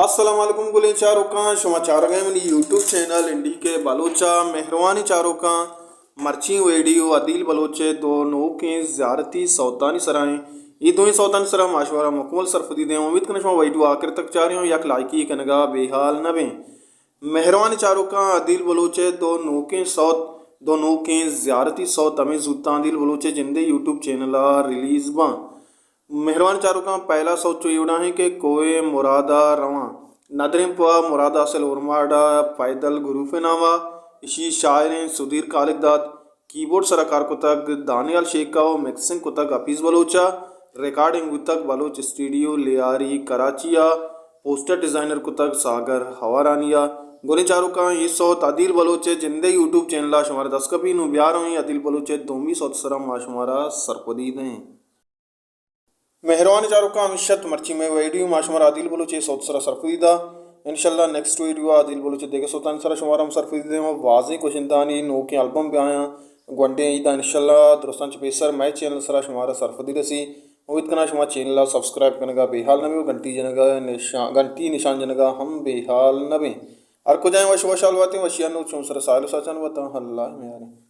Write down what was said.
السلام علیکم گلیں چاروکاں، شما چارگ ءَ منی یوٹیوب چینل این ڈی کے بلوچ ءَ۔ مہروانیں چاروکاں، مرچی ویڈیو عدیل بلوچ ءِ دو نوکیں زیارتی سوتانی سرا ایں۔ اے دوئیں سوتانی سرا ما شمارا مکمل سرپدی دیں۔ امید کناں شما ویڈیو آخر تک چاریں ءُ یک لائکی کنگا بے حال نہ بیں۔ مہروانیں چاروکاں، عدیل بلوچ ءِ دو نوکیں سوت، دو نوکیں زیارتی سوت ہمے زوتاں عدیل بلوچ ءِ جندے یوٹیوب چینل ءَ ریلیز باں۔ مہروانیں چاروکاں، پہلا سوت چو اے وڑا ایں کہ کوہ مراد ءَ رواں۔ ندریں پہ مراد حاصل اورماڑہ پیدل گروپ ءِ نام ءَ، اشی شاعریں سدیر خالق داد، کیبورڈ سرا کار کتگ دانیال شیکا ءُ مکسنگ کتگ حفیظ بلوچ ءَ، ریکارڈنگ بوتگ بلوچ اسٹوڈیو لیاری کراچی ءَ، پوسٹر ڈیزائنر کتگ ساگر ہوارانی ءَ۔ گلیں چاروکاں، اے سوت عدیل بلوچ ءِ جندے یوٹیوب چینل ءَ شمارا دست کپی۔ نوں بیا رویں عدیل بلوچ ءِ دومی سوت سرا ما شمارا سرپدی دیں۔ مہروانیں چاروکاں، ہمیش ات مرچی مئے ویڈیو۔ ما شمارا عدیل بلوچ ءِ سوت سرا سرپدی دا۔ انشاءاللہ نیکسٹ ویڈیو ءَ عدیل بلوچ ءِ دگہ سوتانی سرا شمارا ہم سرپدی دیں ءُ بازیں کوشندہانی نوکیں البم بیایاں گونڈیں عید ءَ انشاءاللہ درستاں چہ پیسر مئے چینل سرا شمارا سرپدی رسی۔ امید کناں شما چینل ءَ سبسکرائب کنگا بے حال نہ بیں ءُ گھنٹی جنگا نشان، گھنٹی نشان جنگا ہم بے حال نہ بیں۔ ہر کجائیں وش وشحال باتیں، وشیانی نوں چون سرا ساہیل ءُ ساچان باتاں۔ اللہ میاریں۔